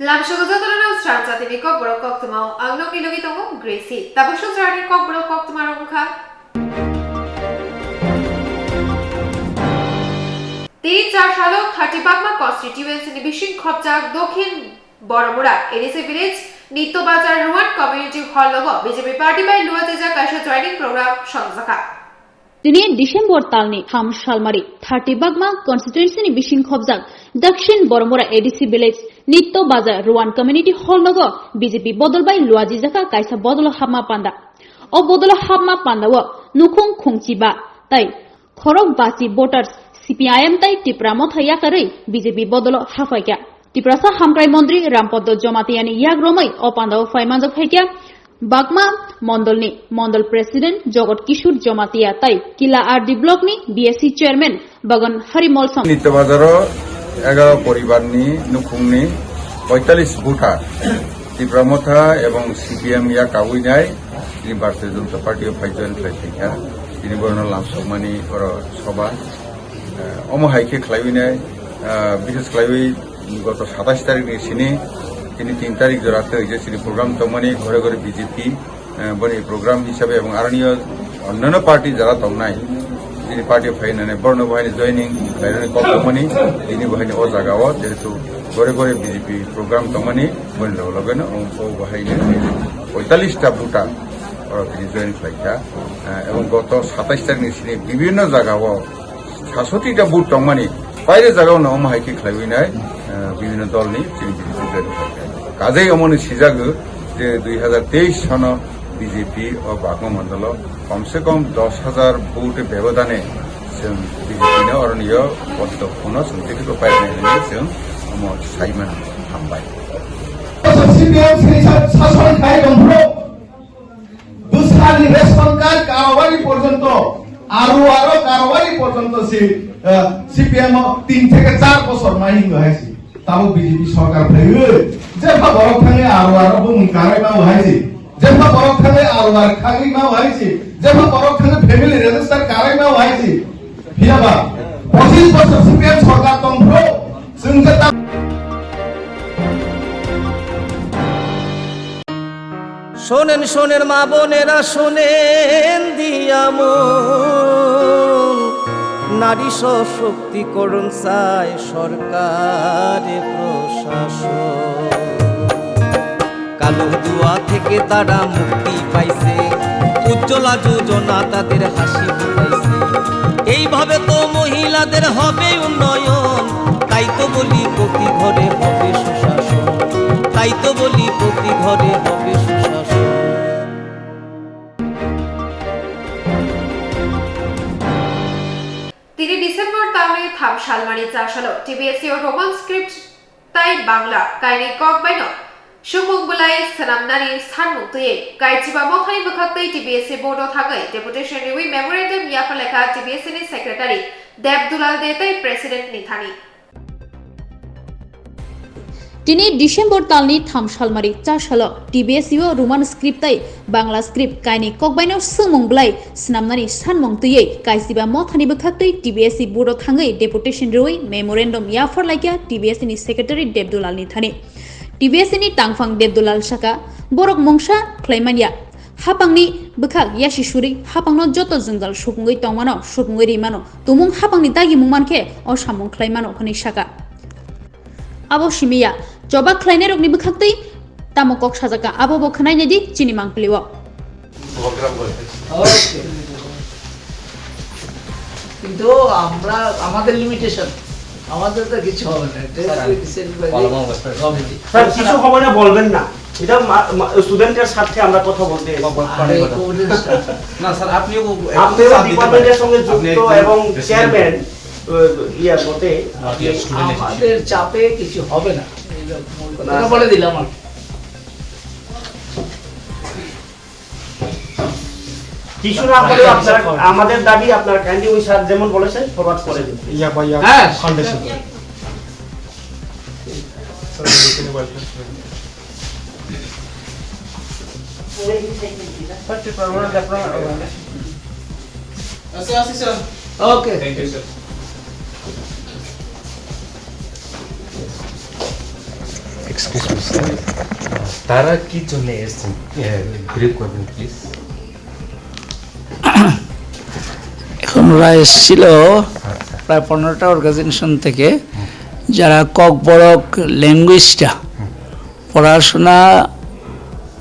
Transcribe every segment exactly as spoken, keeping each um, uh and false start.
Lamsogo jotono srang jatini kokborok koktwmao ang nokni logi tongo Gracie. Tabuk sujrani kokborok koktwma rok wngkha. Tini char salo thirty Bagma constituency ni bising khopjak Dokhin Boromura A D C village Nitto Bazar Ruan Community Hall nogo B J P party bai luajajak kaisa joining program songjakha. Tini December talni tham salmari thirty Bagma constituency ni bising khopjak Dakshin Boromura A D C village Nitto Bazar Ruan Community Hall nogo B J P bodol bai luajijakha kaisa bodolo hapma panda. O bodolo hapma pandao nukhung khungchiba tai khorok basi voters C P I M tai Tipra Motha yakarwi B J P bodolo haphaikha. Tiprasa Hamkrai Montri Rampaddo Jamatia ni yak romwi o pandao phaimanjak phaikha. Bagma Mondolni Mondol President Jogot Kishore Jamatia tai Kila R D Block ni B S C Chairman Bagan Hari Molsom. Nitto Bazaro egaro poribarni nukhungni poitalis butha Tipra Motha ebong C P M ya kawinai tini Bharatiya Janata Party o phai join khlai phaikha. Tini borno lamsokmani oro soba, eh, omo hai khe khlaiwinai, eh, bishes khlaiwi goto satais tarikh ni sini tini tin tarikh jora tei je chini program tongmani ghore ghore B J P, eh, boni program hisabe ebong aroni o onnano party jara tongnai, bini party o phai nani borno bo haini joining khlainani kok tongmani, tini bo haini o jaga o jehetu ghore ghore B J P program tongmani, boni loge loge no o bo haini poitalis ta butha oro tini join khlaikha, eh, ebong goto satais tarikh ni sini bibhinno jaga o sasoti ta booth tongmani, paire jagao no omo hai khe khlaiwi nai, eh, bibhinno dolni chini B J P join khlaikha. Kajai omoni sijago je dui hazar teis sono B J P o Bagma mondolo kom se kom dos hazar booth bebodane chwng B J P no oroni yo poddo phuno chwng ticket o painai hinwi chwng omo saimano hambai. C P M sri sa-, sason khai tongphuru. Bwsani ration card karwari porjonto, aru aro karwari porjonto si, eh, C P M o tin theke char bosor mai hingo hai si. Tabo B J P sorkar phaiwi, jepha borok thangwi aru aro bumung karwi ma hai si. Jepha borok thangwi aru ar khagwi ma hai si. Jepha borok thangwi family register karwi ma hai si. Phiya ba, pochis bosor C P M sorkar tongphuru, chwng je ta- শোনেন, শোনেন মা বোনেরা, শোনেন দিয়া মন। নারী সশক্তিকরণ চায় সরকারে প্রশাসন। কালো জুয়া থেকে তারা মুক্তি পাইছে, উজ্জ্বলা যোজনা তাদের হাসি ফুটাইছে। এইভাবে তো মহিলাদের হবে উন্নয়ন, তাই তো বলি প্রতি ঘরে হবে সুশাসন, তাই তো বলি প্রতি ঘরে হবে সুশাসন। Tini December talni tham salmani cha salo T B S E o Roman script tai Bangla kainwi kok baino swngmung bwlai swnamnani sanmung twiwi Kaichiba Mothani bwkhak twi T B S E board o thangwi deputation riwi memorandum yapha lekha T B S E ni secretary Deb Dulal De tei president ni thani. Tini December talni tham salmari cha salo T B S E o Roman script tai Bangla script kainwi kokbaino swngmung bwlai swnamnani sanmung twiwi Kaichiba Mothani bwkhaktwi T B S E board o thangwi deputation rwui memorandum yaphar laikha T B S E ni secretary Debdulal ni thani. T B S E ni tangphang Debdulal saka, borok mungsa khlaimanya. Hapangni bwkhak yasi suri hapangno joto jwngjal supungwi tongmano, supungwi rimano, tumung hapangni dagimung mankhe o samung khlaimano hwnwi saka. Abo simiya, choba khlainairokni bwkhaktwi tamo kok sajaka, abo bo khwnainai di chini mangpili o. কিন্তু আমরা, আমাদের লিমিটেশন, আমাদের তো কিছু হবে না। এটা স্যার, আমি recent কলম অবস্থা কমিটি। স্যার, কিছু হবে না বলবেন না, এটা মা-, মা-, স্টুডেন্টের স্বার্থে আমরা কথা বলতে এসেছি। আরে, কোন স্যার? না, স্যার, আপনিও আপনিও চাপ দিতে ডিপার্টমেন্টের পারেন। সঙ্গে আপনি যুক্ত একজন এবং প্রেসিডেন্ট। চেয়ারম্যান, আহ, ইয়া, বটে। আপনি স্টুডেন্ট। আমাদের চাপে কিছু হবে না। এই লোক মূল কথা না, বলে স্যার। দিলাম আর কি। কিছু না হলে আপনারা, আমাদের দাবি আপনারা কাইন্ডলি ওই স্যার যেমন বলেছেন ফরওয়ার্ড করে দিন। ইয়া বা ইয়া হ্যাঁ। Foundation. Sir, Tripura rural development organisation. আচ্ছা, আসি sir. Okay. Thank you sir. Excuse me sir, তারা কি জন্য এসছেন? ব্রিফ করবেন প্লিজ। এখন ওরা এসেছিল প্রায় পনেরোটা অর্গানাইজেশন থেকে, যারা ককবরক ল্যাঙ্গুয়েজটা পড়াশোনা,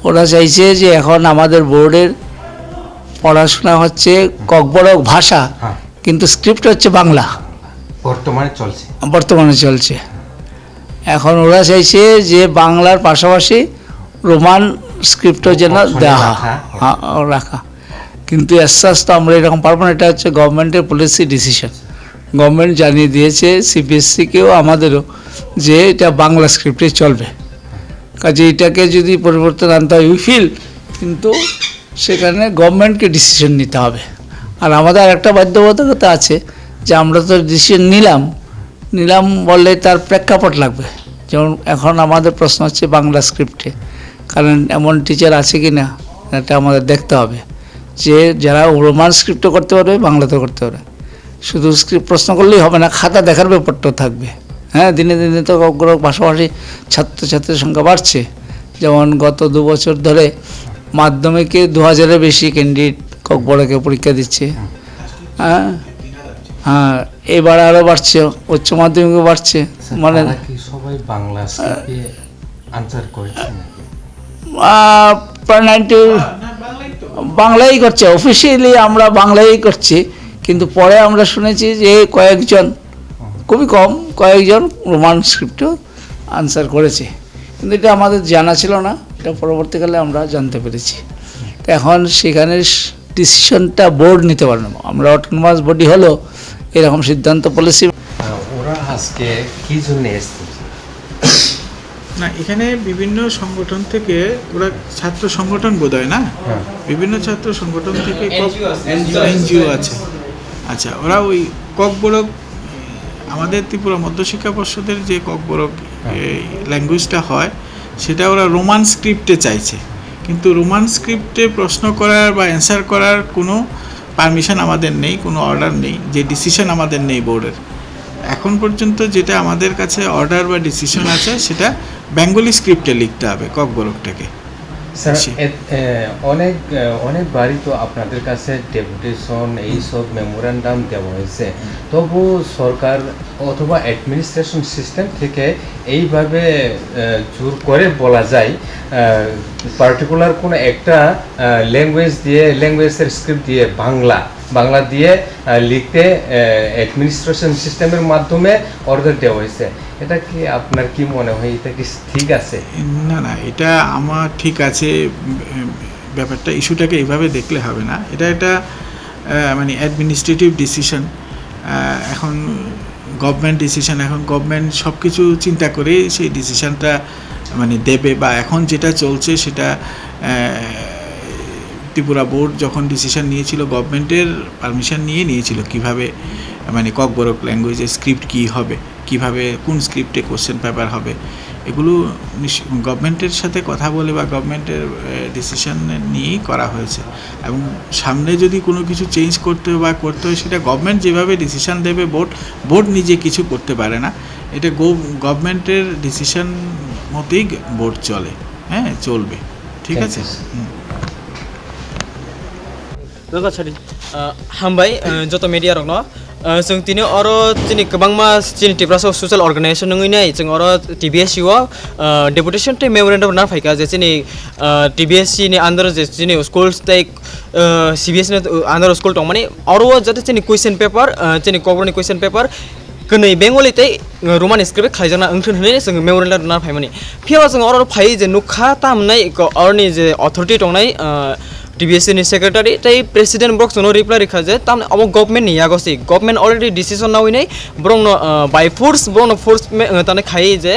ওরা চাইছে যে এখন আমাদের বোর্ডের পড়াশোনা হচ্ছে ককবরক ভাষা, হ্যাঁ। কিন্তু স্ক্রিপ্ট হচ্ছে বাংলা। বর্তমানে চলছে। বর্তমানে চলছে। এখন ওরা চাইছে যে বাংলার পাশাপাশি রোমান স্ক্রিপ্টও যেন অপশনে দেওয়া হয়। রাখা। হ্যাঁ, রাখা। কিন্তু অ্যাজ সাচ তো আমরা এরকম পারবো না, এটা হচ্ছে গভর্নমেন্টের পলিসি ডিসিশন। গভর্নমেন্ট জানিয়ে দিয়েছে সিবিএসসিকেও আমাদেরও যে এটা বাংলা স্ক্রিপ্টে চলবে। কাজে এটাকে যদি পরিবর্তন আনতে হয়, উই ফিল, কিন্তু সেখানে গভর্নমেন্টকে ডিসিশন নিতে হবে। আর আমাদের আরেকটা বাধ্যবাধকতা আছে যে আমরা তো ডিসিশন নিলাম, নিলাম বললে তার প্রেক্ষাপট লাগবে। যেমন এখন আমাদের প্রশ্ন হচ্ছে বাংলা স্ক্রিপ্টে, কারণ এমন টিচার আছে কি না, এটা আমাদের দেখতে হবে যে যারা রোমান স্ক্রিপ্টও করতে পারবে, বাংলাতেও করতে পারবে। শুধু স্ক্রিপ্ট প্রশ্ন করলেই হবে না, খাতা দেখার ব্যাপারটাও থাকবে। হ্যাঁ, দিনে দিনে তো ককবরক পাশাপাশি ছাত্রছাত্রীর সংখ্যা বাড়ছে। যেমন গত দু বছর ধরে মাধ্যমিকে দু হাজারের বেশি ক্যান্ডিডেট ককবরকে পরীক্ষা দিচ্ছে। হ্যাঁ, হ্যাঁ, এবার আরও বাড়ছে, উচ্চ মাধ্যমিকও বাড়ছে। স্যার, মানে তারা কি সবাই বাংলা স্ক্রিপ্টে আনসার করেছে নাকি? আহ, প্রায় নাইনটি বাংলাই করছে, অফিসিয়ালি আমরা বাংলাই করছি, কিন্তু পরে আমরা শুনেছি যে কয়েকজন, খুবই কম, কয়েকজন রোমান স্ক্রিপ্টও আনসার করেছে, কিন্তু এটা আমাদের জানা ছিল না, এটা পরবর্তীকালে আমরা জানতে পেরেছি। তো এখন সেখানে ডিসিশনটা বোর্ড নিতে পারে না, আমরা অটোনোমাস বডি হলো এরকম সিদ্ধান্ত, পলিসি। আহ, ওরা আজকে কি জন্য এসেছে? না, এখানে বিভিন্ন সংগঠন থেকে, ওরা ছাত্র সংগঠন বোধহয়, না? হ্যাঁ। বিভিন্ন ছাত্র সংগঠন থেকে কক-, এনজিও আছে। এনজিও আছে। আচ্ছা, ওরা ওই ককবরক, আমাদের ত্রিপুরা মধ্যশিক্ষা পর্ষদের যে ককবরক, হ্যাঁ। এই ল্যাঙ্গুয়েজটা হয়, সেটা ওরা রোমান স্ক্রিপ্টে চাইছে। কিন্তু রোমান স্ক্রিপ্টে প্রশ্ন করার বা অ্যান্সার করার কোনো পারমিশন আমাদের নেই, কোনো অর্ডার নেই, যে ডিসিশন আমাদের নেই বোর্ডের। এখন পর্যন্ত যেটা আমাদের কাছে অর্ডার বা ডিসিশন আছে, সেটা বেঙ্গলি স্ক্রিপ্টে লিখতে হবে ককবরকটাকে। স্যার, জি। এ, এ, অনেক, এ, অনেকবারই তো আপনাদের কাছে ডেপুটেশন, এই সব মেমোরান্ডাম দেওয়া হয়েছে। তবু সরকার অথবা অ্যাডমিনিস্ট্রেশন সিস্টেম থেকে এইভাবে, এ, জোর করে বলা যায়, এ, পার্টিকুলার কোনো একটা, এ, ল্যাঙ্গুয়েজ দিয়ে, ল্যাঙ্গুয়েজের স্ক্রিপ্ট দিয়ে বাংলা, বাংলা দিয়ে, এ, লিখতে, এ, অ্যাডমিনিস্ট্রেশন সিস্টেমের মাধ্যমে অর্ডার দেওয়া হয়েছে। এটা কি, আপনার কি মনে হয়, এটা কি ঠিক আছে? না, না, এটা আমার ঠিক আছে। উম, ব্যাপারটা, ইস্যুটাকে এইভাবে দেখলে হবে না। এটা একটা, আহ, মানে, অ্যাডমিনিস্ট্রেটিভ ডিসিশন। আহ, এখন গভর্নমেন্ট ডিসিশন, এখন গভর্নমেন্ট সব কিছু চিন্তা করে সেই ডিসিশনটা, মানে, দেবে, বা এখন যেটা চলছে সেটা, আহ, ত্রিপুরা বোর্ড যখন ডিসিশন নিয়েছিল, গভর্নমেন্টের পারমিশন নিয়ে নিয়েছিল কিভাবে, মানে, ককবরক ল্যাঙ্গুয়েজের স্ক্রিপ্ট কী হবে, কিভাবে, কোন স্ক্রিপ্টে কোশ্চেন পেপার হবে, এগুলো নিশ-, গভর্নমেন্টের সাথে কথা বলে বা গভর্নমেন্টের, এ, ডিসিশন নিয়েই করা হয়েছে। এবং সামনে যদি কোনো কিছু চেঞ্জ করতে হয় বা করতে হয়, সেটা গভর্নমেন্ট যেভাবে ডিসিশন দেবে, বোর্ড, বোর্ড নিজে কিছু করতে পারে না। এটা গভ-, গভর্নমেন্টের ডিসিশন মতেই গ-, বোর্ড চলে, হ্যাঁ, চলবে। ঠিক Thank আছে? You, sir. Hmm. Logo sadi. Ah, hambai, ah, joto media rokno. Ah, chwng tini oro chini kwbangma chini Tiprasa social organization wngwi nai, chwng oro T B S C o, ah, deputation tei memorandum rwna phaikha je chini, ah, T B S C ni under o je chini schools tei, ah, C B S C ni under o school tongmani, oro o jate chini question paper, ah, chini Kokborokni question paper, kwnwi Bengali tei, uh, Roman script khlaijakna wngthun hwnwi chwng memorandum rwna phaimani. Phiya chwng oro phai je nukha, tamnai ko-, oroni je authority tongnai, uh, T B S C ni secretary tei president, borok chwngno reply rikha je tamni obo government ni yago se, government already decision nawi nai, borokno, uh, by force, borokno force me-, uh, tani khai je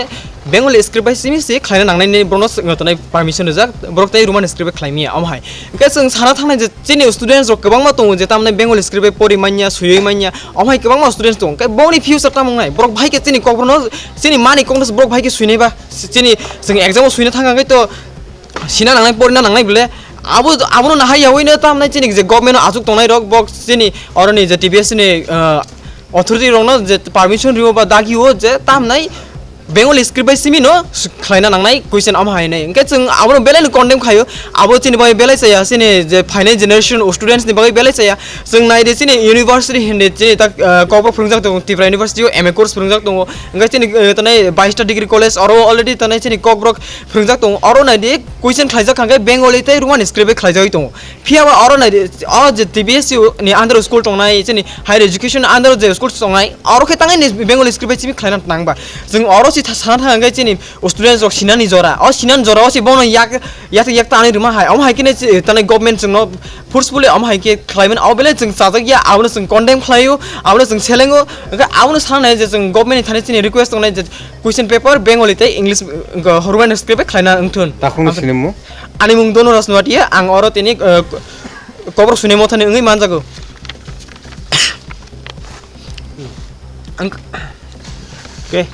Bengali script bai simi se khlaina nangnai, borokno, uh, tani permission rijak, borok tei Roman script bai khlai manya. Omo hai hwnkhe chwng sana thangnai je chini students rok kwbangma tongo je tamni Bengali script bai pori manya, swiwi manya, omo hai kwbangma students tongo. Hwnkhe bongni future tamo wngnai? Borok bahai khe chini kokborokno, chini mani kokno borok bahai khe swinai ba? Chini, chwng exam o swina thang khe to sina nangnai, porina nangnai bole. Abo, abono nahai yaui no tamnai chini je government o achuk tongnai rok, bok chini oroni je T B S ni, ah, authority rokno je permission rio ba dagi o je tamnai Bengali script bai simi no s-, khlaina nangnai question omo hai nai. Hwnkhe chwng abono belai no condemn khaio. Abo chini bagwi belai chaya, chini je phainai generation students ni bagwi belai chaya. Chwng nai di chini university hindi chini tak, ah, Kokborok phwrwngjak tongo, Tripura University o M A course phwrwngjak tongo. Hwnkhe chini, eh, tanai baista degree college oro already tanai chini Kokborok phwrwngjak tongo. Oro nai di question khlaijak hwnkhe Bengali tei Roman script bai khlaijagwi tongo. Phiya ba oro nai di, o je T B S U ni under school tongnai, chini higher education under je school tongnai, oro khe tangai ni Bengali script bai simi khlaina nang ba. Chwng oro si tha-, sana thang hwnkhe chini students rok sinani jora. O sinani jora o si bono yak, yak, yak tanai rwma hai. Omo hai khe ne chi-, tanai government chwngno forcefully omo hai khe khlai mano. O belai chwng chajak ya, abono chwng condemn khlaio, abono chwng selengo. Hwnkhe abono sanai je chwng government ni thani chini request tongnai je question paper Bengali tei English, uh, Roman script bai khlaina wngthun. Takhukno sinimung? Ani mung Donu Rajnuatia, ang oro tini, uh, Kokborok Suni Mothani wngwi manjago. Ang Okay.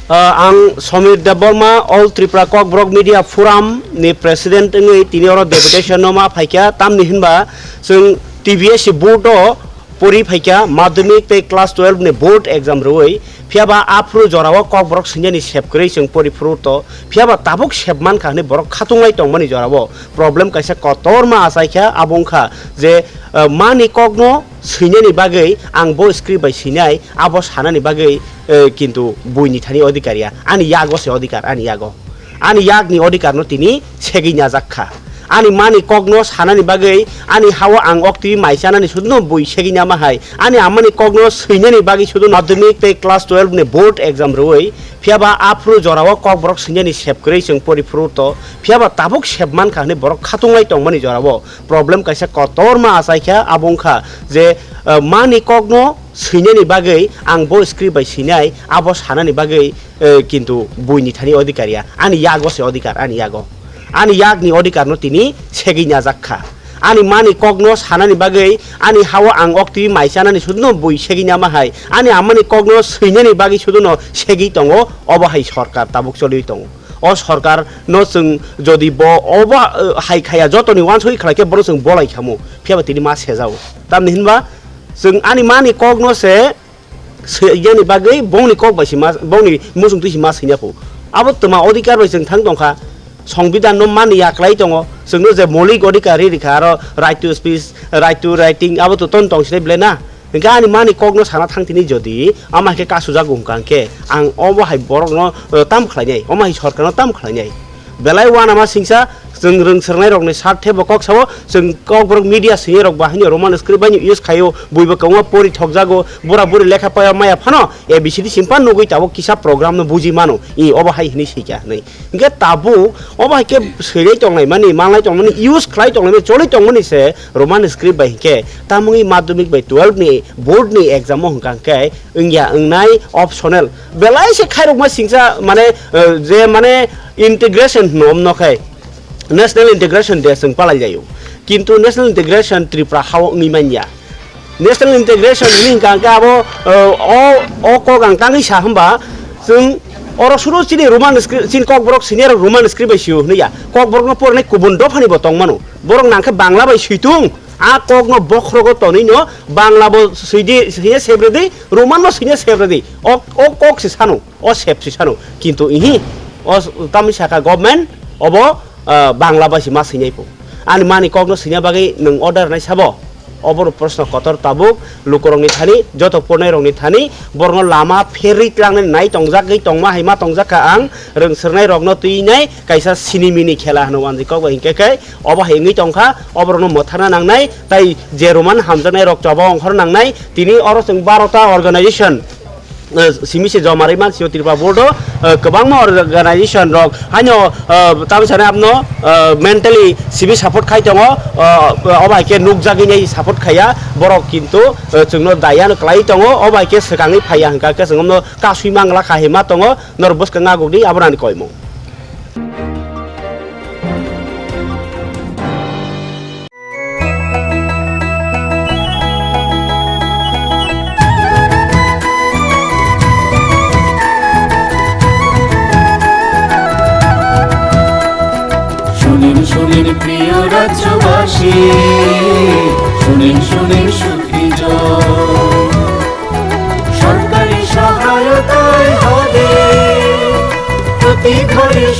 Uh, ang Somir Debbarma, All Tripura Kokborok Media Forum ni President wngwi tini oro deputation no ma phaikha, tamni hinba chwng T B S C board o pori phaikha, madhyamik tei class twelve ni board exam rwui, phiyaba aphuru jorao Kokborok swinani sep kwrwi chwng pori phuru to, phiyaba tabuk sep mankha hwnwi borok khatung lai tongmani jorao problem kaisa kotorma achaikha, abo wngkha je, uh, mani kokno swinani bagwi ang bo script bai swinai, abo sanani bagwi, eh, kintu buini thani odhikar ya. Ani yago se odhikar, ani yago. Ani yakni odhikarno tini segwi najak kha. Ani mani kokno sanani bagwi, ani hao ang oktwi mai chanani suduno bui segwi nama hai. Ani amani kokno swinani bagwi sudu madhyamik tei class twelve ni board exam rwui, phiyaba aphuru jorao Kokborok swinani sep kwrwi chwng pori phuru to, phiyaba tabuk sep mankha hwnwi borok khatung lai tongmani jorao. Problem kaisa kotorma achaikha, abo wngkha je, eh, mani kokno swinani bagwi ang bo script bai swinai, abo sanani bagwi, eh, kintu buini thani odhikar ya. Ani yago se odhikar, ani yago. Ani yakni odhikarno tini segwi najak kha. Ani mani kokno sanani bagwi, ani hao ang oktwi mai chanani suduno bui segwi nama hai. Ani amani kokno swinani bagwi suduno segwi tongo, obo hai sorkar tabuk choliwi tongo. O sorkarno chwng jodi bo obo, eh, hai khaya jotoni uansugwi khlai khe bono chwng bolai khamu, phiyaba tini ma sejao. Tamni hinba chwng ani mani kokno se swijani bagwi bongni kok bai se ma, bongni muchungtwi se ma swina phu. Abo twma odhikar bai chwng thang tongkha, songbidanno mani yaklai tongo, chwngno je moulik odhikar ri rikha, aro right to speech, right to writing, abo to ton tong sinai belai na. Hingke ani mani kokno sana thang tini jodi, ama hai khe kasujago hwnkha hingke, ang omo hai borokno, eh, tam khlainai, omo hai sorkarno tam khlainai. Belai uanama singsa, chwng rwng swrwngnairokni sarthe bo kok sao, chwng Kokborok media swiwi rok bo haino Roman script bai use khaio, buibo kwbangma pori thokjago, bura buri lekha paya maya phano A B C D simpha nugwi tabuk kisa program no buji mano, i obo hai hinwi swikha hinwi. Hingke tabuk obo hai khe swinai tonglaimani, manlai tongmani, use khlai tonglaimani, choli tongmani se Roman script bai hingke tamungwi madhyamik bai twelve ni board ni exam o hwnkha hingke wngya wngnai optional. Belai se khairokma singsa mane, eh, je mane integration hwno omno khai national integration de chwng palai jaio. Kintu national integration Tripura hao wngwi manya. National integration hwnwi hwnkha hwnkhe abo, uh, o, o kok ang tangwi sa hwnba, chwng oro suru chini Roman script, chini Kokborok senior Roman script bai sio hwnwi ya. Kokborokno pornai kubun dophani bo tongmano. Borok nangkhe Bangla bai switung, a kokno bokhrogo tonwino Bangla bo swidi, swiya sebredi, Roman bo swiya sebredi. O, o kok se sano, o sep se sano. Kintu ihi, o tamni saka government obo, uh, Bangla bai se ma swinai po. Ani mani kokno swina bagwi nwng order nai sabo? Obono proshno kotor tabuk lukurokni thani, joto pornairokni thani, borokno lama pherwi tlangnani nai tongjagwi tongma hai ma tongjakha ang, rwng swrwngnairokno twinai kaisa sinimini khela hwnwi wanjwi kok bai hinkhe khe obo hai wngwi tongkha, oborokno mwthangna nangnai, tai je Roman hamjaknairok choba ongkhor nangnai, tini oro chwng barota organization, eh, simi se joma rwimani sio Tripura board o, eh, kwbangma organization rok haino, eh, tamsani abno, eh, mentally simi support khai tongo, eh, obo hai khe nukjagwi nai support khaiya borok kintu, eh, chwngno dayano kwlai tongo, obo hai khe swkangwi phaiya hwnkha khe chwng omno kasui mangla kha hinma tongo, norok bwskang agukdi abo nani koimung. শুনিন শুনিন প্রিয় রাজ্যবাসী, শুনিন শুনিন সুখী জন। সরকারি সহায়তায়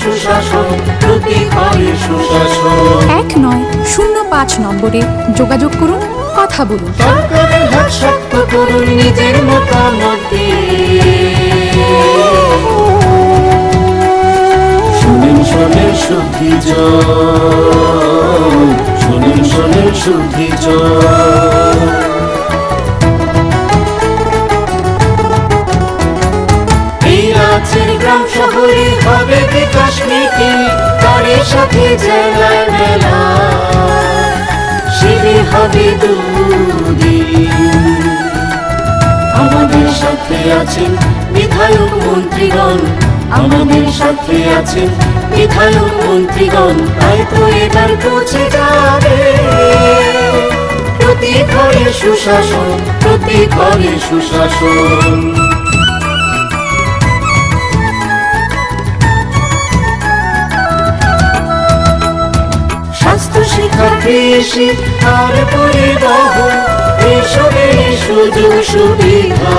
সুশাসন, প্রতি ঘরে সুশাসন। এক নয় শূন্য পাঁচ নম্বরে যোগাযোগ করুন, কথা বলুন। সরকারের হাত শক্ত করুন, নিজের মতামত দিন। শোনেন, শোনেন শুদ্ধি জন, শোনেন, শোনেন শুদ্ধি জন। এই রাজ্যের গ্রাম শহরে হবে বিকাশ মিছিল, তারই সাথে জেলার মেলা, শিবির হবে দুদিন। আমাদের সাথে আছেন বিধায়ক মন্ত্রীগণ, আমাদের সাথে আছেন বিধায়ক মন্ত্রীগণ, তাই তো এবার পৌঁছে যাবে প্রতি ঘরে সুশাসন, প্রতি ঘরে সুশাসন। স্বাস্থ্য, শিক্ষা, কৃষি আর পরিবহন, এই সবেরই সুযোগ সুবিধা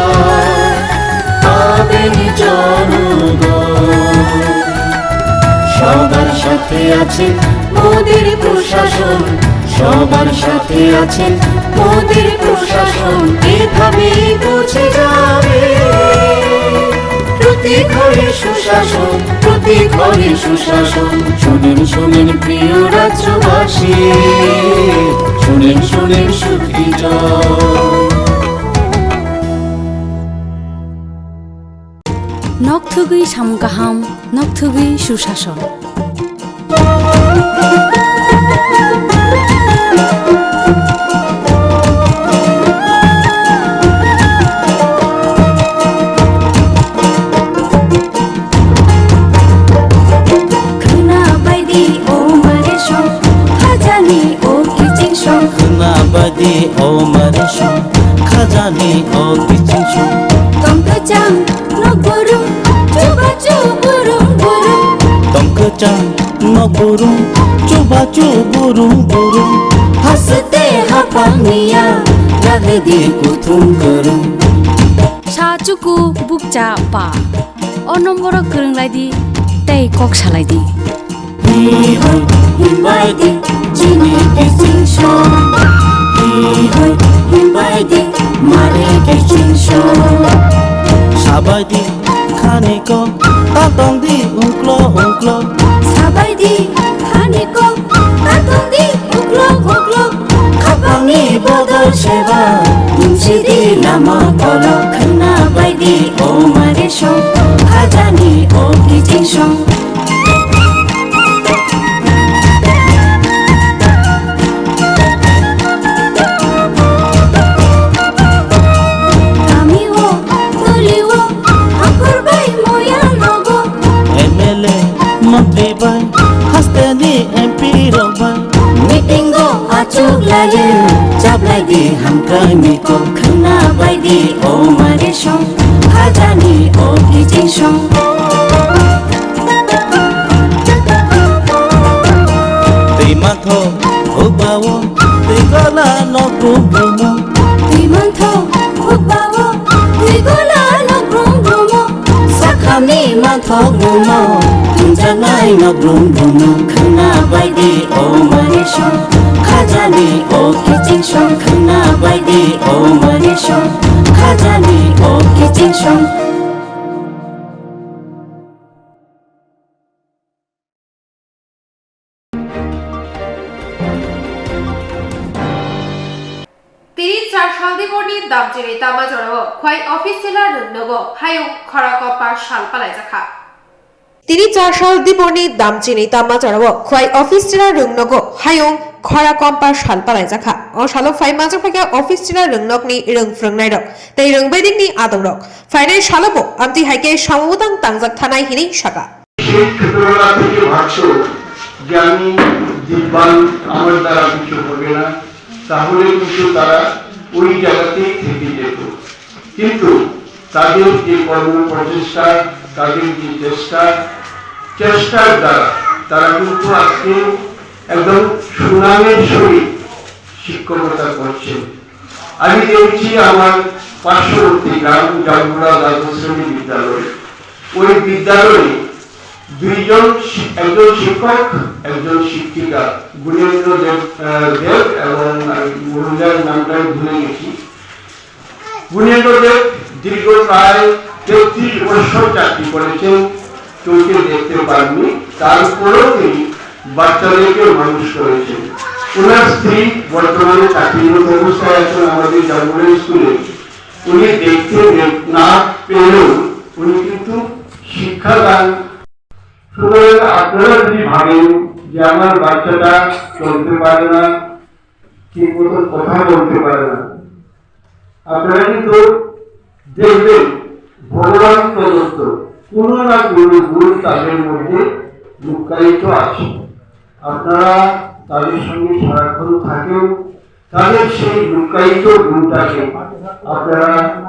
পাবেন জনগণ। সবার সাথে আছে মোদের প্রশাসন, সবার সাথে আছে মোদের প্রশাসন, এভাবেই পৌঁছে যাবে প্রতি ঘরে সুশাসন, প্রতি ঘরে সুশাসন। শোনেন, শোনেন প্রিয় রাজ্যবাসী, শোনেন, শোনেন সুখী জন। Nokthugwi samung kaham, nokthugwi susason. Khwna baidi o mare song, khajani o kiching song. Khwna baidi o mare song, khajani o kiching song. Tong kwchang nok burum, chubachu burum burum. Tong kwchang nok burum, chubachu burum burum. Haste hapang niya, jagdi kuthum kwrwng. Sa chuku bukcha pa. O nomboro kwrwng lai di, tei kok salai di. Hi hoi himbai di, chini kiching song. Hi hoi himbai di, mare kiching song. Sabai di khani kok, ta tong di uklo uklo. Sabai di khani kok, ta tong di uklo uklo. Khapangni bodol seba, tumsi di lama kolok. Khwna bai di o mare song, khajani o kiching song. Kami o, toli o, hakhor bai moya nogo. M L A, montri bai, haste ni M P rok bai. Meeting o achuk laye, chablai di hamkrai ni kok. Khwna bai di o mare song, khajani o kiching song. Twi mantho hukbao, twi gola nok brum brumo. Twi mantho hukbao, twi gola nok brum brumo. Sakhamni manthok bumo, tungjaknai nok brum brumo. Khwna bai di o mare song, khajani o kiching song. Khwna bai di o mare song, khajani o kiching song. Tini char sal diborni damchini tama jorao Khwai office tila rwngnogo hayung khora kompa sal palaijakha. Tini char sal diborni damchini tama jorao Khwai office tila rwngnogo hayung khora kompa sal palaijakha. O salo phai manjakphaikha office tila rwngnokni rwng phrwngnairok tei rwngbaidingni adongrok. Phainai salobo amtwi hai khe samung bwtang tangjak thanai hinwi saka. সেই ছোটবেলা থেকে ভাবছো যে আমি দিব্যাং, আমার দ্বারা কিছু হবে না, তাহলে কিন্তু তারা ওই জায়গাতেই থেকে যেত। কিন্তু তাদের যে কর্ম প্রচেষ্টা, তাদের যে চেষ্টা, চেষ্টার দ্বারা তারা কিন্তু আজকে একদম সুনামের সহিত শিক্ষকতা করছেন। আমি দেখছি আমার পার্শ্ববর্তী গ্রাম জাম্বুরা দ্বাদশ শ্রেণী বিদ্যালয়, ওই বিদ্যালয়ে দুইজন শি-, একজন শিক্ষক, একজন শিক্ষিকা, গুণেন্দ্র দেব, আহ, দেব এবং আমি মহিলার নামটা ভুলে গেছি। গুণেন্দ্র দেব দীর্ঘ প্রায় তেত্রিশ বছর চাকরি করেছেন, চোখে দেখতে পাননি, তারপরেও তিনি বাচ্চাদেরকে মানুষ করেছেন। ওনার স্ত্রী বর্তমানে চাকরিরত অবস্থায় আছেন আমাদের জামুরিয়া স্কুলে। উনি দেখতে দে-, না পেলেও উনি কিন্তু শিক্ষাদান। সুতরাং আপনারা যদি ভাবেন যে আমার বাচ্চাটা চলতে পারে না, ঠিক মতো কথা বলতে পারে না, আপনারা কিন্তু দেখবেন ভগবান প্রদত্ত কোনো না কোনো গুণ তাদের মধ্যে লুকায়িত আছে। আপনারা তাদের সঙ্গে সারাক্ষণ থাকেন, তাদের সেই লুকায়িত গুণটাকে আপনারা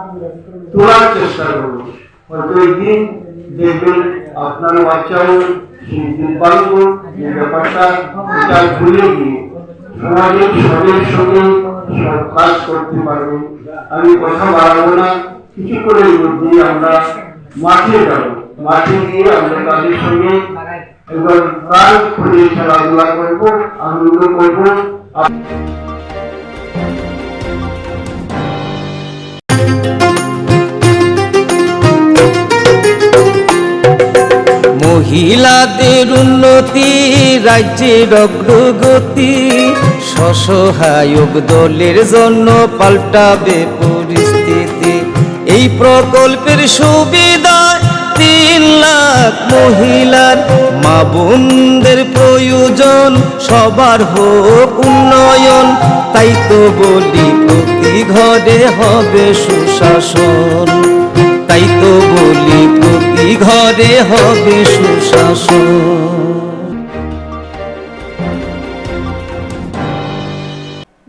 তোলার চেষ্টা করুন। হয়তো একদিন দেখবেন আপনার বাচ্চাও সেই দিব্যাঙ্গ যে ব্যাপারটা, এটা ভুলে গিয়ে সমাজের সবের সঙ্গে সব কাজ করতে পারবে। আমি কথা বাড়াবো না, কিছুক্ষণের মধ্যেই আমরা মাঠে যাব। মাঠে গিয়ে আমরা তাদের সঙ্গে একবার প্রাণ খুলে খেলাধুলা করব, আনন্দ করব। আপ- মহিলাদের উন্নতি, রাজ্যের অগ্রগতি, স্বসহায়ক দলের জন্য পাল্টাবে পরিস্থিতি। এই প্রকল্পের সুবিধায় তিন লাখ মহিলার, মা বোনদের প্রয়োজন সবার হোক উন্নয়ন। তাই তো বলি প্রতি ঘরে হবে সুশাসন, তাই তো বলি প্রতি ঘরে হবে সুশাসন।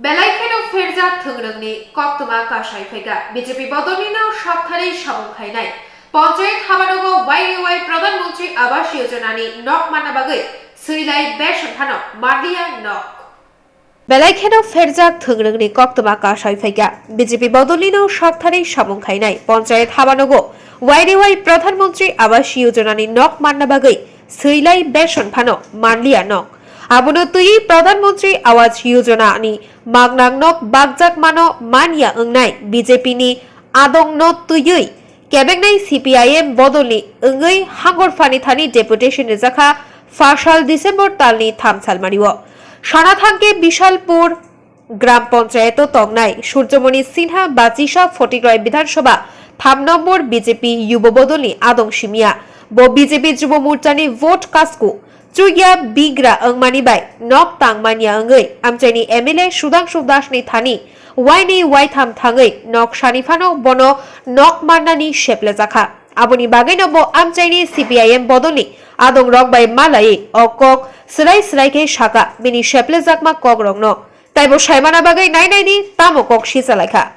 Belai kheno pherjak thwngrwngni koktwma kasai phaikha. B J P bodolnino saktharwi samung khainai. Ponchayat habanogo Y D Y Pradhan Mantri Awas Yojana ni nok manna bagwi swilai beson phano manliya nok. Belai kheno pherjak thwngrwngni koktwma kasai phaikha. B J P bodolnino saktharwi samung khainai. Ponchayat habanogo Y D Y Pradhan Mantri Awas Yojana ni nok manna bagwi swilai beson phano manliya nok. Abono twiwi Pradhan Mantri Awas Yojana ni magnang nok bakjak mano manya wngnai B J P ni adong no twiwi kebeknai C P I M bodol ni wngwi hangor phani thani deputation rijakha phasal December tal ni tham salmani o. Sana thangkhe Bishalpur Gram Panchayat o tongnai Surjomoni Sinha Bachisa Photiklai Bidhan Sabha tham nombor B J P Yubo Bodol ni adong simya. Bo B J P Jubo Morcha ni vote kasku chukya bigra wngmani bai nok tang manya wngwi amchaini M L A Sudhangshu Das ni thani wainwi waitham thangwi nok sani phano bono nok mannani seplejakha. Aboni bagwino bo amchaini C P I M bodol ni adong rok bai malaiwi o kok swrai swrai khe sakha bini seplejakma kok rok no. Taibo saimana bagwi nainaini tamo kok sichalai kha.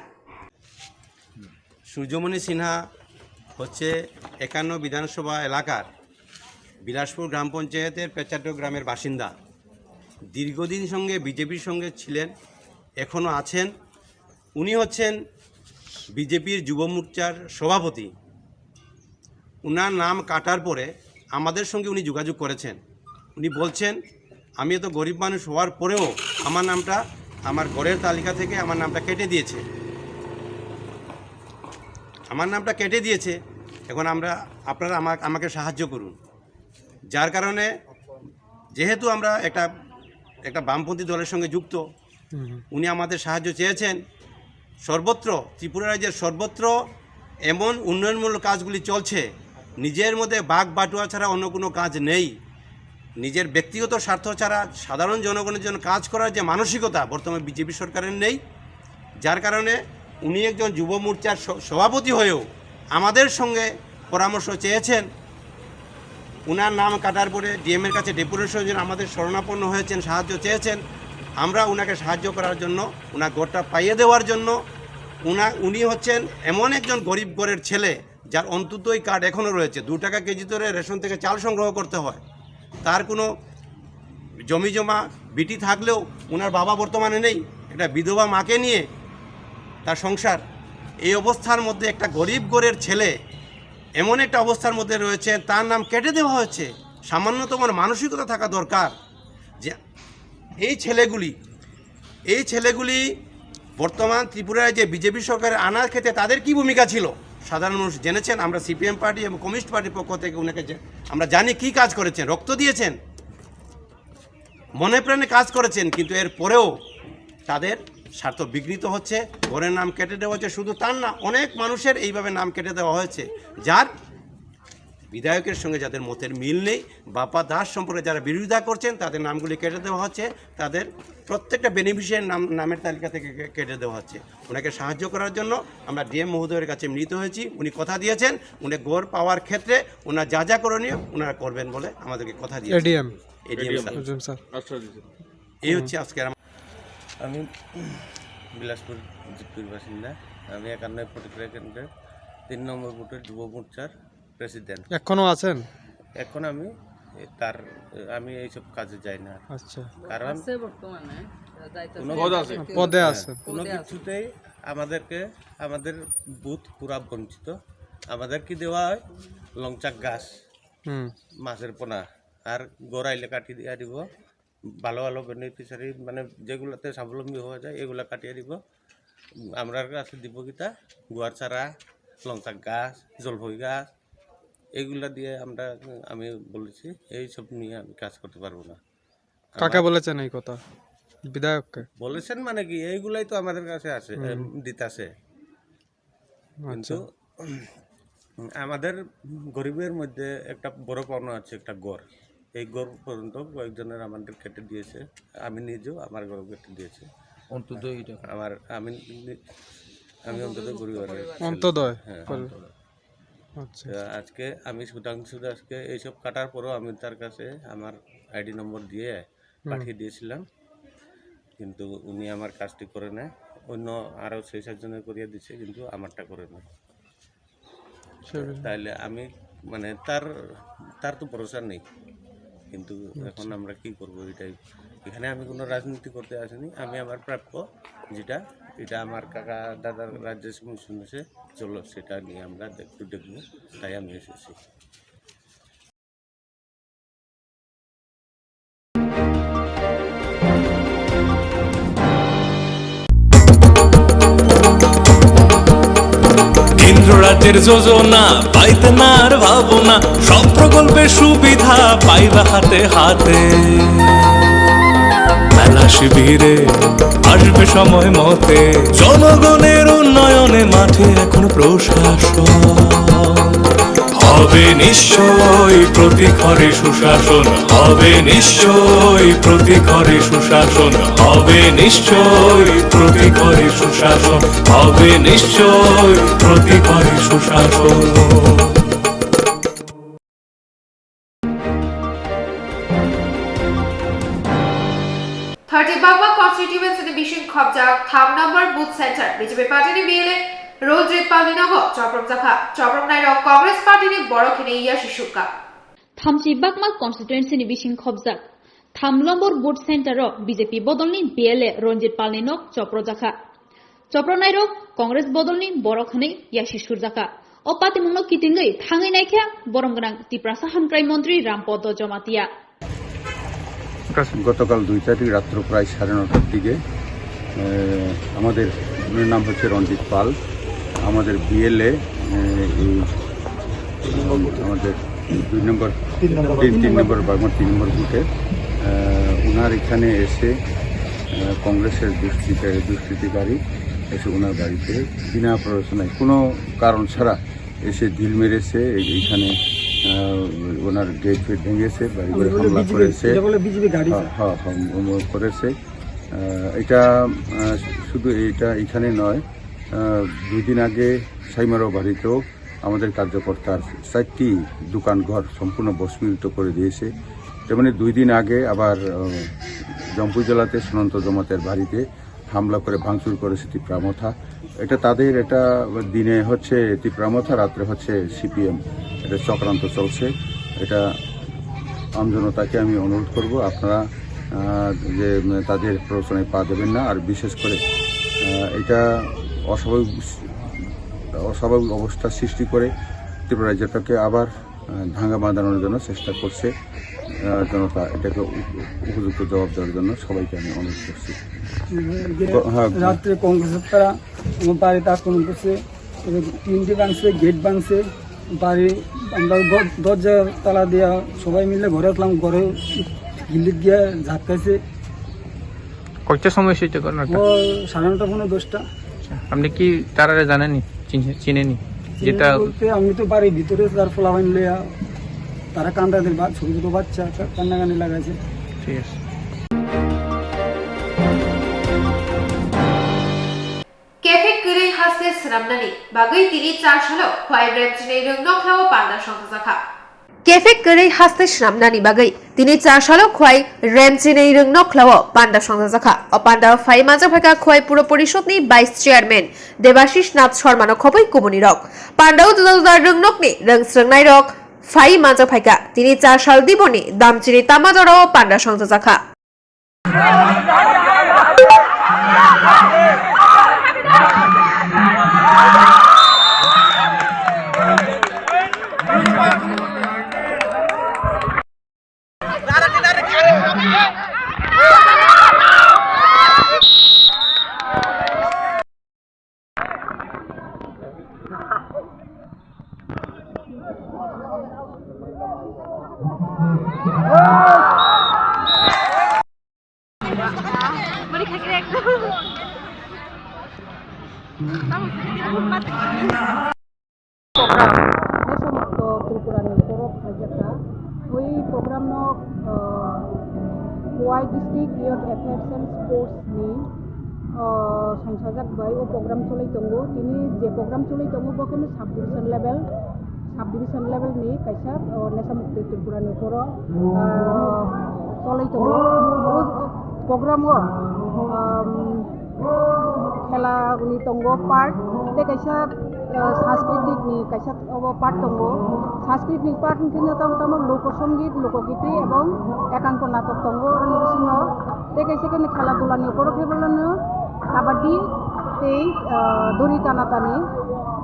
Surjamoni সিনহা হচ্ছে একান্ন বিধানসভা এলাকার বিলাসপুর গ্রাম পঞ্চায়েতের পেচাড্ডো গ্রামের বাসিন্দা। দীর্ঘদিন সঙ্গে বিজেপির সঙ্গে ছিলেন, এখনও আছেন। উনি হচ্ছেন বিজেপির যুব মোর্চার সভাপতি। ওনার নাম কাটার পরে আমাদের সঙ্গে উনি যোগাযোগ করেছেন। উনি বলছেন, "আমি এত গরিব মানুষ হওয়ার পরেও আমার নামটা আমার ঘরের তালিকা থেকে আমার নামটা কেটে দিয়েছে, আমার নামটা কেটে দিয়েছে। এখন আমরা, আপনারা আমা-, আমাকে সাহায্য করুন।" যার কারণে যেহেতু আমরা একটা, একটা বামপন্থী দলের সঙ্গে যুক্ত, উনি আমাদের সাহায্য চেয়েছেন। সর্বত্র, ত্রিপুরা রাজ্যের সর্বত্র এমন উন্নয়নমূলক কাজগুলি চলছে, নিজের মধ্যে বাঘ বাটুয়া ছাড়া অন্য কোনো কাজ নেই। নিজের ব্যক্তিগত স্বার্থ ছাড়া সাধারণ জনগণের জন্য কাজ করার যে মানসিকতা বর্তমানে বিজেপি সরকারের নেই, যার কারণে উনি একজন যুব মোর্চার স-, সভাপতি হয়েও আমাদের সঙ্গে পরামর্শ চেয়েছেন। ওনার নাম কাটার পরে ডিএম এর কাছে ডেপুটেশনের জন্য আমাদের শরণাপন্ন হয়েছেন, সাহায্য চেয়েছেন। আমরা ওনাকে সাহায্য করার জন্য, ওনার ঘরটা পাইয়ে দেওয়ার জন্য, ওনা-, উনি হচ্ছেন এমন একজন গরিব ঘরের ছেলে, যার অন্ত্যোদয় কার্ড এখনও রয়েছে। দু টাকা কেজি দরে রেশন থেকে চাল সংগ্রহ করতে হয়। তার কোনো জমিজমা ভিটি থাকলেও ওনার বাবা বর্তমানে নেই, একটা বিধবা মাকে নিয়ে তার সংসার। এই অবস্থার মধ্যে একটা গরিব ঘরের ছেলে এমন একটা অবস্থার মধ্যে রয়েছেন, তার নাম কেটে দেওয়া হয়েছে। সামান্যতম মানসিকতা থাকা দরকার যে এই ছেলেগুলি, এই ছেলেগুলি বর্তমান ত্রিপুরায় যে বিজেপি সরকারের আনার ক্ষেত্রে তাদের কি ভূমিকা ছিল, সাধারণ মানুষ জেনেছেন। আমরা সিপিএম পার্টি এবং কমিউনিস্ট পার্টির পক্ষ থেকে ওনাকে যে, আমরা জানি কি কাজ করেছেন, রক্ত দিয়েছেন, মনে প্রাণে কাজ করেছেন, কিন্তু এর পরেও তাদের স্বার্থ বিঘ্নিত হচ্ছে, ঘরের নাম কেটে দেওয়া হচ্ছে। শুধু তার না, অনেক মানুষের এইভাবে নাম কেটে দেওয়া হয়েছে, যার বিধায়কের সঙ্গে যাদের মতের মিল নেই, বাপ্পা দাস সম্পর্কে যারা বিরোধিতা করছেন, তাদের নামগুলি কেটে দেওয়া হচ্ছে, তাদের প্রত্যেকটা বেনিফিশিয়ারি নাম, নামের তালিকা থেকে কে-, কেটে দেওয়া হচ্ছে। ওনাকে সাহায্য করার জন্য আমরা ডিএম মহোদয়ের কাছে মিলিত হয়েছি। উনি কথা দিয়েছেন, উনি ঘর পাওয়ার ক্ষেত্রে ওনার যা যা করণীয় ওনারা করবেন বলে আমাদেরকে কথা দিয়েছেন। ADM. ADM sir. ADM sir. আচ্ছা, জি, স্যার। এই হচ্ছে আজকের আমার আমি বিলাসপুর জিপির বাসিন্দা। আমি একান্ন প্রতিক্রিয়া কেন্দ্রের তিন নম্বর বুথের যুব মোর্চার প্রেসিডেন্ট। এখনো আছেন? এখন আমি তার, আমি এইসব কাজে যাই না। আচ্ছা। কারণ আছে বর্তমানে, যাইতেছে। কোনো পদে আছে। পদে আছে। কোনো পদে আছে। কিছুতেই আমাদেরকে, আমাদের বুথ পুরা বঞ্চিত। আমাদের কি দেওয়া হয়? লংচাক গাছ, হুম। মাছের পোনা, আর ঘর আইলে কাটি দিয়া দিব। ভালো ভালো বেনিফিশিয়ারি, মানে, যেগুলাতে স্বাবলম্বী হওয়া যায়, এগুলা কাটিয়ে দিব। আমরার কাছে দিব কিতা? গুয়ার চারা, লংচাক গাছ, জলফই গাছ, এগুলা দিয়ে আমরা, আমি বলেছি, এই সব নিয়ে আমি কাজ করতে পারবো না। কাকে আমার বলেছেন এই কথা? বিধায়ককে? বলেছেন মানে কি, এইগুলাই তো আমাদের কাছে আছে, হুম। এম, দিতাছে। আচ্ছা। কিন্তু আমাদের গরিবের মধ্যে একটা বড় পাওনা আছে, একটা ঘর। এই ঘর পর্যন্ত কয়েকজনের আমাদের কেটে দিয়েছে, আমি নিজেও আমার ঘর কেটে দিয়েছে। অন্তত এটা। আমার, আমি নি-, আমি অন্তত পরিবারের ছেলে। অন্তত হয়। হ্যাঁ। পরিবার। আচ্ছা। তো আজকে আমি সুধাংশু দাসকে এইসব কাটার পরেও আমি তার কাছে আমার আইডি নম্বর দিয়ে হুম। পাঠিয়ে দিয়েছিলাম, কিন্তু উনি আমার কাজটি করে নেয়। অন্য আরও ছয় সাতজনের করিয়ে দিচ্ছে, কিন্তু আমারটা করে নেয়। সেটাই। তাইলে আমি, মানে, তার, তার তো ভরসা নেই, কিন্তু আচ্ছা। এখন আমরা কি করব? এটাই, এখানে আমি কোনো রাজনীতি করতে আসিনি। আমি আমার প্রাপ্য যেটা, এটা আমার কাকা দাদার রাজ্যে শুনেছে, চলো সেটা নিয়ে আমরা একটু দেখবো, তাই আমি এসেছি। কেন্দ্র রাজ্যের যোজনা পাইতে না আর ভাবনা, সব প্রকল্পের সুবিধা পাইবা হাতে হাতে। মেলা শিবিরে আসবে সময় মতে, জনগণের উন্নয়নে মাঠে এখন প্রশাসন। হবে নিশ্চয় প্রতি ঘরে সুশাসন, হবে নিশ্চয় প্রতি ঘরে সুশাসন, হবে নিশ্চয় প্রতি ঘরে সুশাসন, হবে নিশ্চয় প্রতি ঘরে সুশাসন। Thirty Bagma constituency ni bising khobjak tham number booth center B J P party ni B L A Ranjit Pal ni nogo choprom jakha. Choprom nairok Congress party ni borok hinwi yasi sukha. Thamchi Bagma constituency ni bising khobjak tham nombor booth center o B J P bodol ni B L A Ranjit Pal ni nok chopro jakha. Chopro nairok Congress bodol ni borok hinwi yasi surjakha. O patimung no kitingwi thangwi naikha borom gwnang Tiprasa hamkrai montri Rampodo Jomatia. গতকাল দুই তারিখ রাত্র প্রায় সাড়ে নটার দিকে, আহ, আমাদের, ওনার নাম হচ্ছে রঞ্জিত পাল, আমাদের বিএলএ, আহ, এই, আহ, আমাদের দুই নম্বর, তিন নম্বর। তিন, তিন নম্বর বাগমার তিন নম্বর বুথে, আহ, ওনার এখানে এসে, আহ, কংগ্রেসের দুষ্কৃতি-, দুষ্কৃতিকারী এসে ওনার বাড়িতে বিনা প্ররোচনায় কোনো কারণ ছাড়া এসে ঢিল মেরেছে, এই-, এইখানে, আহ, ওনার গেট ফেট ভেঙেছে, বাড়ি ঘরে হামলা করেছে। এটা বলে বিজেপি গাড়ি। হ্যাঁ, হ্যাঁ, হ্যাঁ, উম, করেছে। আহ, এটা, আহ, শুধু এটা এখানে নয়, আহ, দুই দিন আগে সাইমারো বাড়িতেও আমাদের কার্যকর্তার চারটি দোকান ঘর সম্পূর্ণ ভস্মীভূত করে দিয়েছে। তেমনি দুই দিন আগে আবার, আহ, জম্পুইজলাতে সুনন্ত জমাতের বাড়িতে হামলা করে ভাঙচুর করেছে তিপ্রা মথা। এটা তাদের, এটা দিনে হচ্ছে তিপ্রা মথা, রাত্রে হচ্ছে সিপিএম, এটা চক্রান্ত চলছে। এটা আমজনতাকে আমি অনুরোধ করব, আপনারা, আহ, যে, উম, তাদের প্ররোচনায় পা দেবেন না। আর বিশেষ করে, আহ, এটা অস্বাভাবিক, অস্বাভাবিক অবস্থা সৃষ্টি করে ত্রিপুরা রাজ্যটাকে আবার, আহ, দাঙ্গা বাঁধানোর জন্য চেষ্টা করছে, আহ, জনতা। এটাকে উপ-, উপযুক্ত জবাব দেওয়ার জন্য সবাইকে আমি অনুরোধ করছি। গ-, হ্যাঁ। রাত্রে কংগ্রেসের তারা আমার বাড়িতে আক্রমণ করছে, এবার টিন দিয়ে ভাঙছে, গেট ভাঙছে, বাড়ি আমরা দ-, দরজা তালা দিয়া সবাই মিলে ঘরে আসলাম, ঘরে গিল্লিত গিয়া ঝাঁপ খাইছে। কয়টার সময় হয়েছে ঘটনাটা? ও সাড়ে নটা, পৌনে দশটা। আচ্ছা, আপনি কি তারারে জানেনি, চিনে-, চিনেনি? চিনে যেটা বলতে আমি তো বাড়ির ভিতরে তার পোলাপান লইয়া, তারা কান্দাদের বা-, ছোট ছোট বাচ্চা কা-, কান্নাকানি লাগাইছে। ঠিক আছে। Kefek kwrwi haste swnamnani bagwi tini char salo Khwai Remchini rwng nokhlao panda songchajakha. Kefek kwrwi haste swnamnani bagwi tini char salo Khwai Remchini rwng nokhlao panda songchajakha. O pandao phai manjak phaikha Khwai Puro Porishod ni Vice Chairman Debashish Nath Sharma no khobwi kubuni rok. Pandao juda juda rwng nokni rwng srwngnai rok phai manjak phaikha. Tini char sal diboni Damchini Tamajoro panda songchajakha. Program, Deso Mukto Tripura ni borok khlaijak kha. Ui program no, ah, Khowai District Youth Affairs and Sports ni, ah, songchajak bai o program choli tongo. Tini je program choli tongo, bo khe sub division level, sub division level ni kaisa, ah, Nesamukti Tripura ni borok, ah, choli tongo. O program o, um, khela ni tongo part, tei kaisa, ah, sanskritik ni kaisa obo part tongo. Sanskrit ni part wngkhe no tamo tamo loko songit, loko giti ebong ekanko natok tongo. Oroni bisingo tei kaisa khe khela dula ni opor khe bolano kabaddi tei, ah, duri tana tani,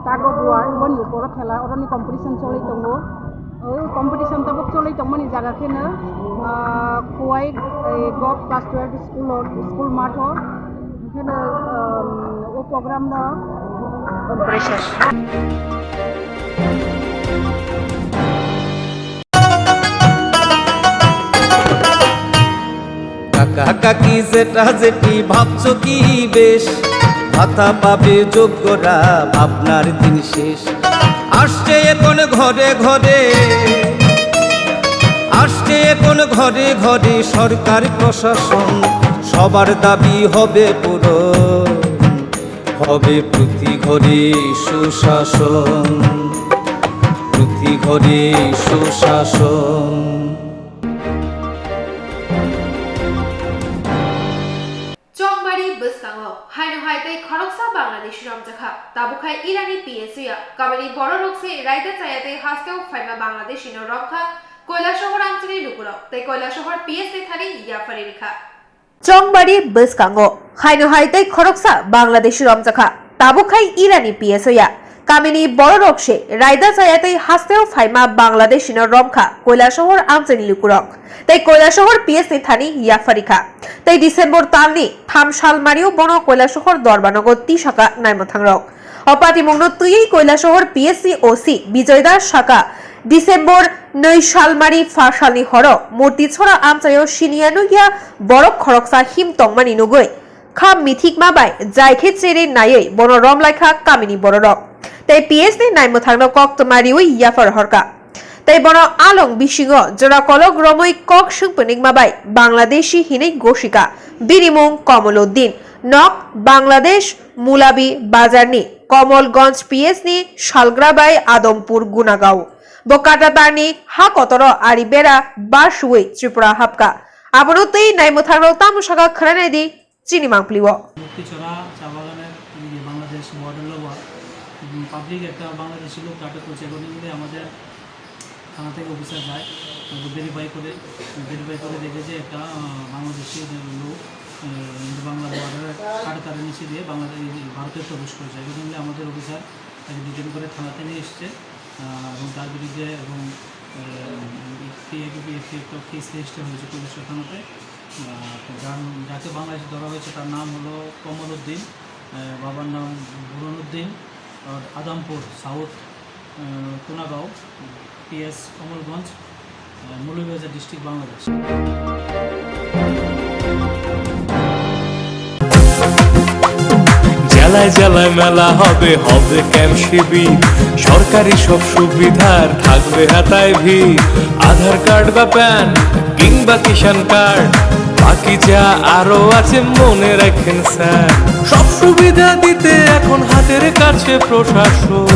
tug of war, boni opor khela, oroni competition choli tongo. O competition tabuk choli tongmani jaga kheno, ah, Khowai, eh, Govt Class twelve school o, school matho. Kheno, um, o program no competition. কাকা কাকি জেঠা জেঠি ভাবছো কি বেশ, ভাতা পাবে যোগ্যরা, ভাবনার দিন শেষ। আসছে এখন ঘরে ঘরে, আসছে এখন ঘরে ঘরে সরকার প্রশাসন, সবার দাবি হবে পূরণ, হবে প্রতি ঘরে সুশাসন, প্রতি ঘরে সুশাসন। Chongbari bwskango haino hai tei khoroksa Bangladeshi romjakha. Tabuk hai Irani P S O ya kamini bororok se raida chaya tei hasteo phaima Bangladeshi no romkha Koilasohor amchini lukurok tei Koilasohor P S ni thani yapharwi rikha. Chongbari bwskango haino hai tei khoroksa Bangladeshi romjakha. Tabuk hai Irani P S O ya kamini bororok se raida chaya tei hasteo phaima Bangladeshi no romkha Koilasohor amchini lukurok tei Koilasohor P S ni thani yapharikha. Tei December talni tham salmario bono Koilasohor Dorbanogo tisaka naimwthangrok. O patimungno twiwi Koilasohor P S ni O C Bijoy Das saka, December nwi salmari pha salni horo Murtitsora amchaio siniya nukya borok khoroksa him tongmani nugwi kha mithikma bai jai khe cherwi naiwi bono romlaikha kamini bororok. Tei P S ni naimwthangno koktwma riwi yaphar horkha. Tei bono along bisingo jora kolok romwi kok swngpwnwkma bai Bangladeshi hinwi gosikha. Bini mung Komoluddin, nok Bangladesh, Mulabi Bazarni Komolganj P S ni salgra bai Adompur Gunagao. Bo Katatarni ha kotoro ari bera ba suwi Tripura hapkha. Abono tei naimwthangrok tamo sakha khwnainaidi chini mangpili o. মুক্তিছড়া চা বাগানের ইয়ে বাংলাদেশ বর্ডার লওয়া, উম, পাবলিক একটা বাংলাদেশি লোক আটক করেছে। অ্যাকর্ডিংলি আমাদের থানা থেকে অফিসার যায়, ভেরিফাই করে, ভেরিফাই করে দেখে যে একটা, আহ, বাংলাদেশি লোক, আহ, ইন্দো বাংলা বর্ডারে কাটাতারের নিচে দিয়ে বাংলাদেশ, ভারতে প্রবেশ করেছে। অ্যাকর্ডিংলি আমাদের অফিসার তাকে ডিটেইন করে থানাতে নিয়ে এসছে। আহ, এবং তার বিরুদ্ধে এবং, আহ, টিএবিপি এফআইআর তো কেস রেজিস্টার হয়েছে পুলিশের থানাতে। আহ, তো যার, যাকে বাংলাদেশে ধরা হয়েছে তার নাম হলো কমল উদ্দিন, আহ, বাবার নাম বুরহান উদ্দিন, আর আদমপুর সাউথ, আহ, কোনাগাঁও, পিএস কমলগঞ্জ, আহ, মৌলভীবাজার ডিস্ট্রিক্ট, বাংলাদেশ। জেলায় জেলায় মেলা হবে, হবে ক্যাম্প শিবির, সরকারি সব সুবিধার থাকবে হাতায় ভিড়। আধার কার্ড বা প্যান কিংবা কিষাণ কার্ড, বাকি যা আরো আছে মনে রাখেন স্যার। সব সুবিধা দিতে এখন হাতের কাছে প্রশাসন।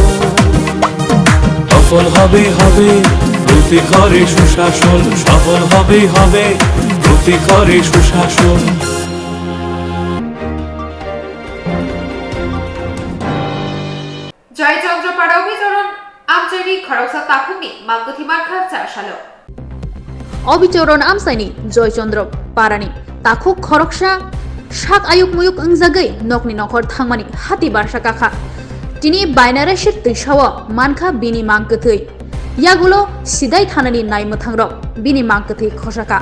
সফল হবে, হবে প্রতি ঘরে সুশাসন, সফল হবে, হবে প্রতি ঘরে সুশাসন। Joychandra Para Obichoron Amchaini khoroksa takhukni mangkwthwi mankha char salo. Obichoron Amchaini Joychandra Parani takhuk khoroksa sak ayuk muyuk wngjagwi nokni nokhor thangmani hati barsa kakha. Tini Bainarasir twisao mankha bini mangkwthwi. Yagulo sidai thanani naimwthangrok bini mangkwthwi khosaka.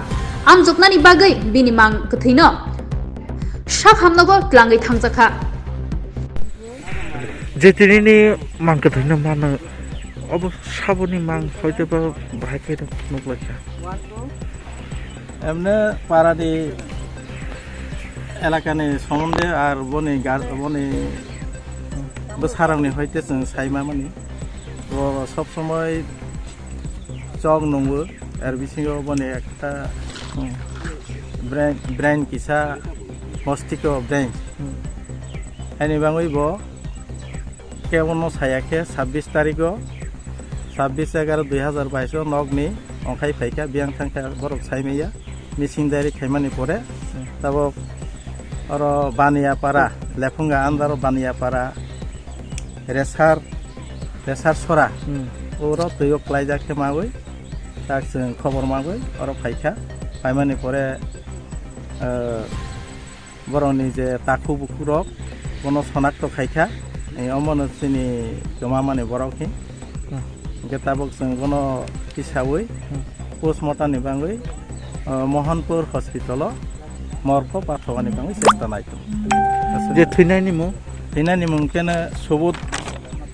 Amjoknani bagwi bini mangkwthwino sak hamnogo tlangwi thangjakha. Je tinini mangkwthwino mano, obo saboni mang hoite ba bahai khe nuk laikha. Emne parani elakani somonde ar boni gar-, boni bwsarokni hoite chwng saima mani. Bo sob somoi chok nungo, er bisingo boni ekta brain, brain kisa mostiko brain. Haini bangwi bo kebono saya khe sabbish tarikgo, sabbish egaroh dui hazar baiso nokni ongkhai phaikha, biyang thangkha borok saimaya, missing diary khaimani pore, tabok oro Baniyapara, Lephunga andaro Baniyapara, Resar, Resar Sora, oro twigo klaijak khe mawi, tak chwng khobor mawi, oro phaikha, phaimani pore, eh, borokni je takhu bukhurok bono sonakto khaikha, eh, omono chini kwmamani borok hi. Hwnkhe tabuk chwng bono tisawi postmortem ni bangwi, eh, Mohanpur hospital o morpho pathogani bangwi chesta naitung. Je thwinaini mung? Thwinaini mung khe no Subodh,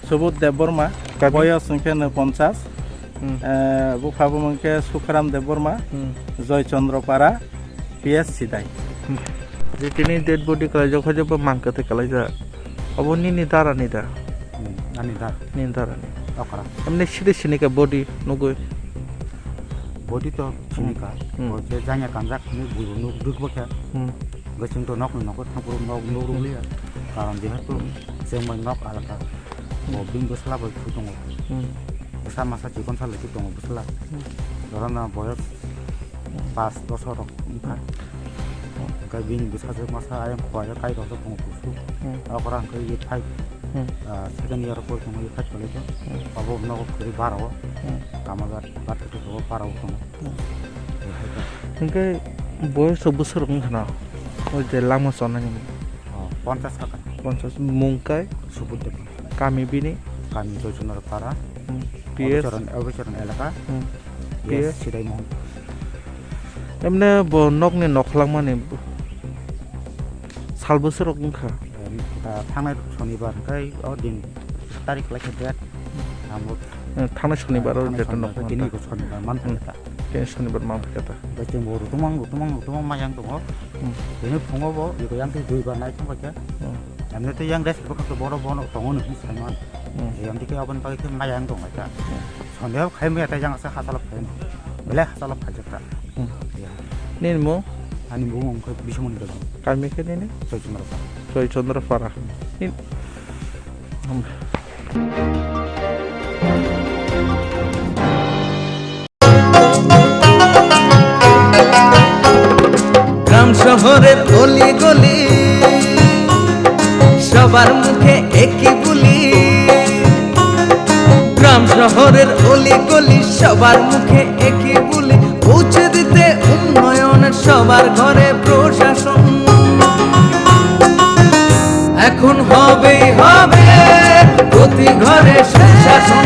Subodh Debbarma, boyos hwnkhe no ponchash. Eh, bupha bumung khe Sukharam Debbarma, Joy Chandra Para, P S Sidai. Je tini dead body kalaijak, hoide bo mang kwthwi kalaijak. Obo nini dara ni da? Hmm, ani dara. Nini dara ni. Okra. Emni siri sini khe body nugwi? Body to sini kha. Hmm. Bo je janya kanjak ni bui nuk duk bo khe. Hmm. Gachung to nok ni nok thang puro nok nuk ruk liya. Karon jehetu chengmai nok alaka. Bo bini bwsla bai phu tongo. Hmm. Bwsa masa chikon sal lai tongo bwsla. Hmm. Jorana boyos pas bosor rok wngkha. Hwnkhe bini bwsajwk masa ayang khowai o kai rok tongo kusu. Hmm. Okra hwnkhe year five, Hmm. ah, second year o pori tongo year five college o. Hmm. Abo nogo kwrwi bara o. Hmm. Kamagar bar khe tongo bara o tongo. Hmm. Hwnkhe boyos bosor wngkha na? O je lama chonani. Oh, ponchash kaka. Ponchash mung kai? Subudh Debbarma. Kami bini? Kami Joychandra Para. Hmm. P S? Obicharan, Obicharan elaka. Hmm. P S? P S Sidai Mohon. Emne bo nokni nokhlangmani sal bwswrok wngkha? Em, ta thangnai sonibar hwnkhe o din tarik lai khe date. Amo, eh, thangnai sonibar o thangnai date sonibar, nok tini mantha. Bo sonibar man Hmm. khe ta. Tini sonibar man khe ta. Bai chwng bo rutumang, rutumang, rutumang mayang tongo. Hmm. Tini phungo bo, iko yang tei dui bar nai thang bai khe. Hmm. Emne tei yang rest bwkhak to boro bono tongo no hinwi sai man. Hmm. Yang tei khe aboni bagwi khe mayang tong bai kha. Hmm. Sondeho khai maya tei yang asa hachalo khai no. Belai hachalo khai jak kha. Hmm. Ya. Nini mung? Ani mung wngkha Bismoni Debbarma. Kami khe nini? Joychandra Para. Joychandra Para. Nin-, গ্রাম শহরের অলি গলি, সবার মুখে একই বুলি। গ্রাম শহরের অলি গলি, সবার মুখে একই বুলি। পৌঁছে দিতে উন্নয়নের সবার ঘরে প্রশাসন। এখন হবেই হবে প্রতি ঘরে সুশাসন।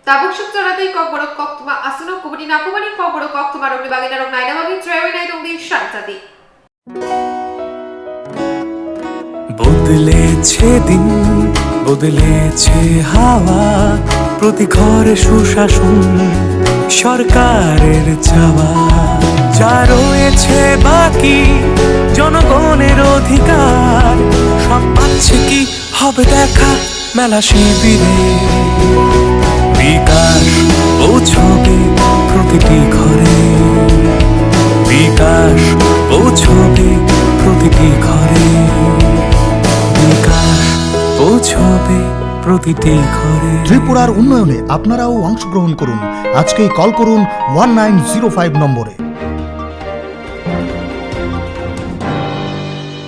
Tabuk suk chora tei kokborok koktwma aswkno kubuni nakumani kokborok koktwma rokni bagwi norok naina bagwi chwrawi nai tongdi, santa di. বদলেছে দিন, বদলেছে হাওয়া, প্রতি ঘরে সুশাসন সরকারের চাওয়া। যা রয়েছে বাকি জনগণের অধিকার, সব পাচ্ছে কি হবে দেখা মেলা শিবিরে। বিকাশ পৌঁছবে প্রতিটি ঘরে, বিকাশ পৌঁছবে প্রতিটি ঘরে, বিকাশ পৌঁছবে প্রতিটি ঘরে। ত্রিপুরার উন্নয়নে আপনারাও অংশগ্রহণ করুন। আজকেই কল করুন ওয়ান নাইন জিরো ফাইভ নম্বরে।